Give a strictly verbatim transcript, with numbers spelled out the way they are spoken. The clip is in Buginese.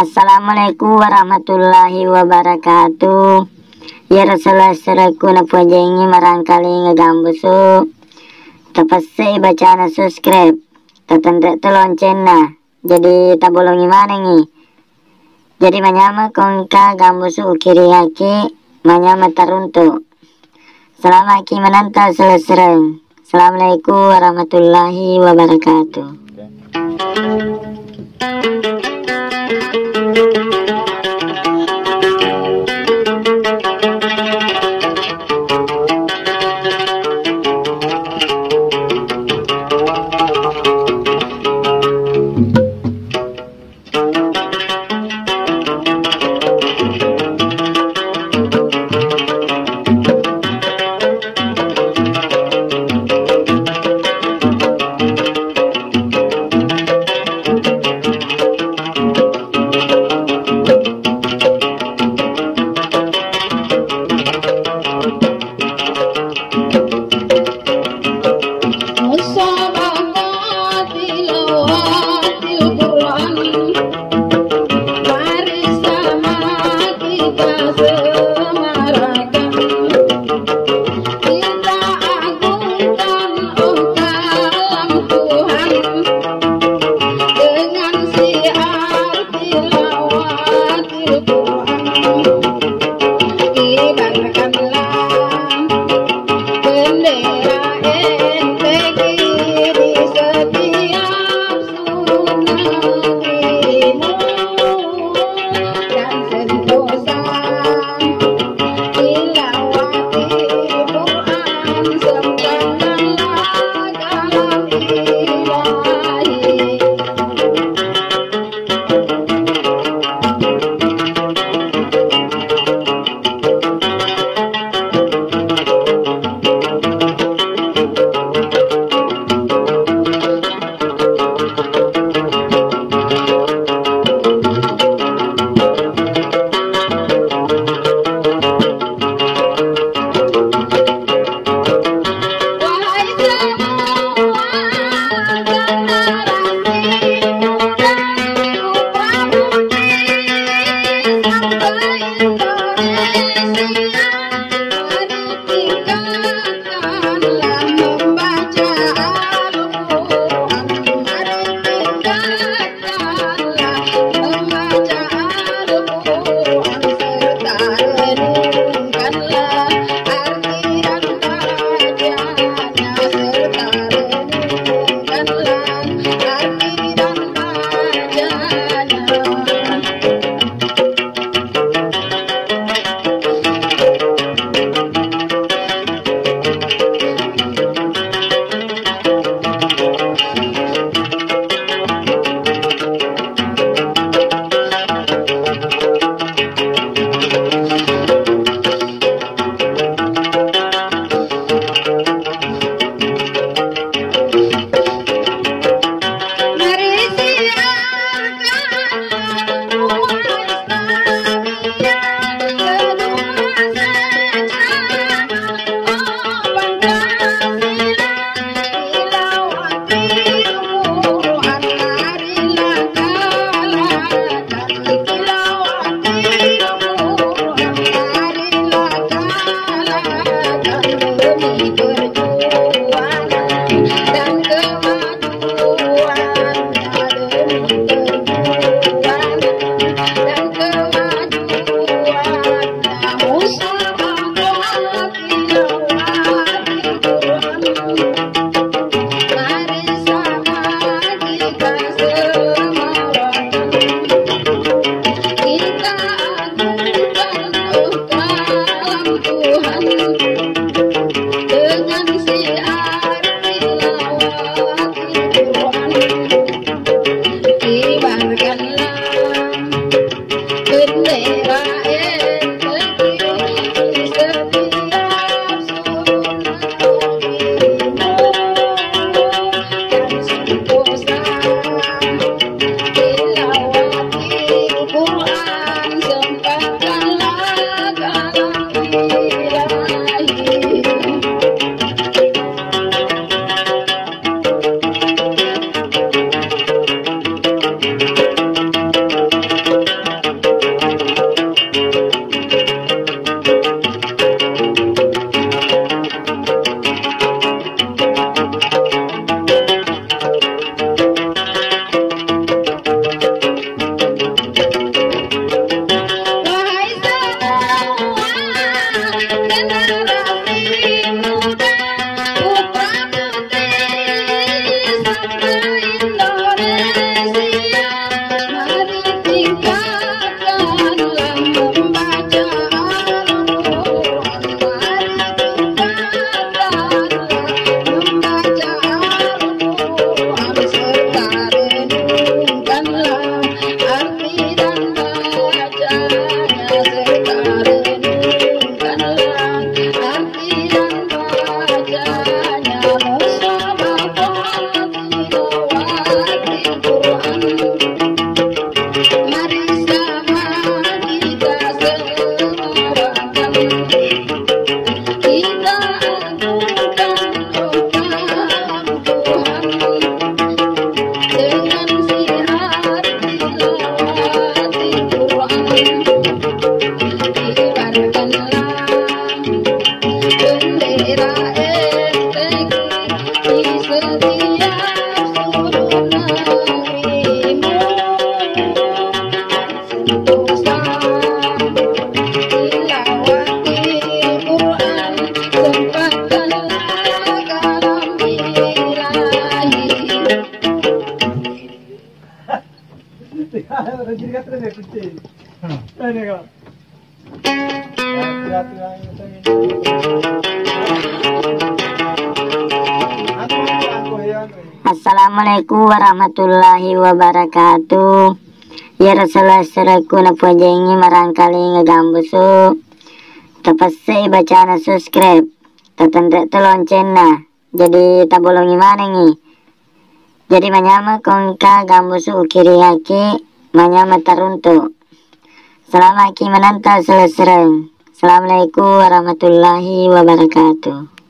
Assalamualaikum warahmatullahi wabarakatuh. Iyaro sala-, salaku napojengi marangkalinga gambusu. Tapessei bacana subscribe. Tatenre to loncenna. Jadi tabolongi manengi. Jadi manyameng ko engka gambusu ukiringaki, manyameng taruntu. Salamaki mananta selesreng. Assalamualaikum warahmatullahi wabarakatuh. Musabaqah tilawatil Qur'an. Mari sama kita semarakan. Kita agungkan, oh, kalam Tuhan. Dengan syiar tilawatil Qur'an. Kibarkanlah bendera N P G di setiap sudut negerimu. Dan sentosa tilawati Quran, sembahkanlah kalam Ilahi. Assalamualaikum warahmatullahi wabarakatuh. Iyaro selesserekku napoajengngi marangkalinga gambusu, tapessei bacana subscribe, tatenre to loncenna. Jadi tabolongi manengngi. Jadi manyameng ko engka gambusu ukiringaki, manyameng taruntu. Salamaki menanta selessereng. Assalamualaikum warahmatullahi wabarakatuh.